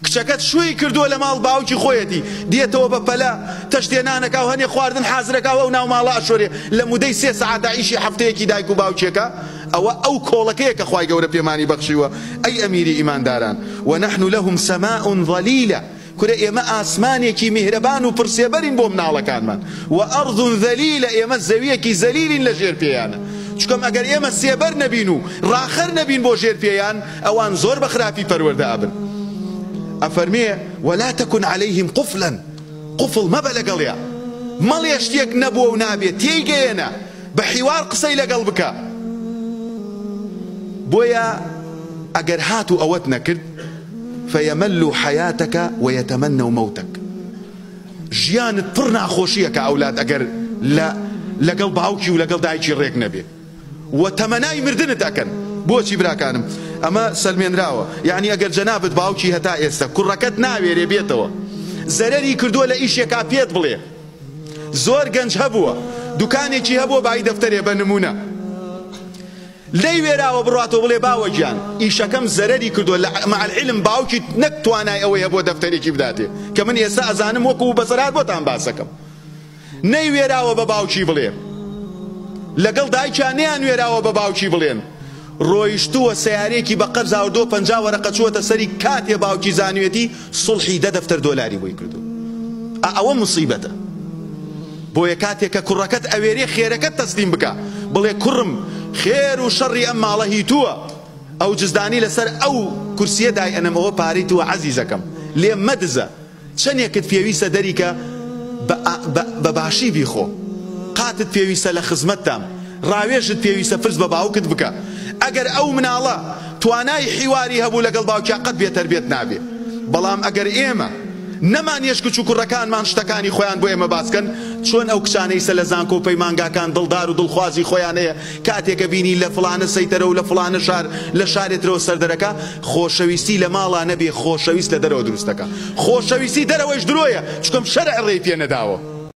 کچەکەت شووی کردووە لە ماڵ باوکی خۆیەتی دێتەوە بە پەلە تەشتێ نانەکا و هەنێ خواردن حازرەکا و ئەو ناو ماڵە ئەشۆرێ لە مودەی سێ سەعاتا ئیشی هەفتەیەکی دایک و باوکێکە ئەوە ئەو کۆڵەکەیە کە خوای گەورە پێمانی بەخشیوە ئەی ئەمیری ئیمانداران ونحن لهم سماء ظلیلە کورە ئێمە ئاسمانێکی میهرەبان و پڕ سێبەرین بۆ مناڵەکانمان وارض ذلیلە ئێمە زەویەکی زەلیلین لە ژێر پێیانە چکەم ئەگەر ئێمە سێبەر نەبین و ڕاخەر نەبین بۆ ژێر پێیان ئەوان زۆر بە خراپی پەروەردە ئەبن ئەفەرمێ ولا تکن علیهم قفلا قفڵ مەبە لەگەڵیا مەڵێ شتێک نەبووە و نابێ تێی گەیەنە بە حیوار قسەی لەگەڵ بکە بۆیە ئەگەر هاتوو ئەوەت نەکرد فیملوا حیاتک ویتمنوا موتک ژیانت پڕ ناخۆشیە کە ئەولاد ئەگەر لە لەگەڵ باوکی و لەگەڵ دایکی ڕێک نەبێ و تەمەنای مردنت ئەکەن بۆچی براکانم ئەمە سەلمێنراوە یەعنی ئەگەر جەنابت باوکی هەتا ئێستا کوڕەکەت ناوێرێ بێتەوە زەرەری کردووە لە ئیشێکا پێت بڵێ زۆر گەنج هەبووە دوکانێکی هەبووە بایی دەفتەرێ بە نمونە نەیوێراوە بڕواتەوە بڵێ باوە گیان ئیشەکەم زەرەری کردووە لە مع العلم باوکی نەک توانای ئەوەی هەبووە دەفتەرێکی بداتێ کە من ئێستا ئەزانم وەکو بەسەرهات بۆتان باسەکەم نەیوێراوە بە باوکی بڵێ لەگەڵ دایکیان نەیانوێراوە بە باوکی بڵێن ڕۆیشتووە سەیارەیەکی بە قەرز هاوردووە 50 وەرەقە چووەتە سەری کاتێ باوکی زانیوێتی سوڵحی دە دەفتەر دۆلاری بۆی کردووە ئا ئەوە موسیبەتە بۆیە کاتێ کە کوڕەکەت ئەوێرێ خێرەکەت تەسلیم بکە بڵێ کوڕم خێر و شەڕی ئەم ماڵە هی تووە ئەو جزدانی لەسەر ئەو کورسیە دایئەنەم ئەوە پارەی تووە عەزیزەکەم لێم مەدزە چەنێکت پێویستە دەریکە بە باشی بیخۆ قاتت پێویستە لە خزمەتتام ڕاوێژت پێویستە پرس بە باوکت بکە ئەگەر ئەو مناڵە توانای حیواری هەبوو لەگەڵ باوکیا قەت بێتەربێت نابێ بەڵام ئەگەر ئێمە نەمان هێشت کچ و کوڕەکانمان شتەکانی خۆیان بۆ ئێمە باس کەن چۆن ئەو کچانەی سە لە زانکۆ و پەیمانگاکان دڵدار و دڵخوازی خۆیان هەیە کاتێکە بینی لە فڵانە سەیتەرە و لە فڵانە شار لە شارێترەوە سەردەرەکا خۆشەویستی لە ماڵا نەبێ خۆشەویست لە دەرەوە دروست دەکا خۆشەویستی دەرەوەیش درۆیە چکم شەرع ڕێی پێ نەداوە.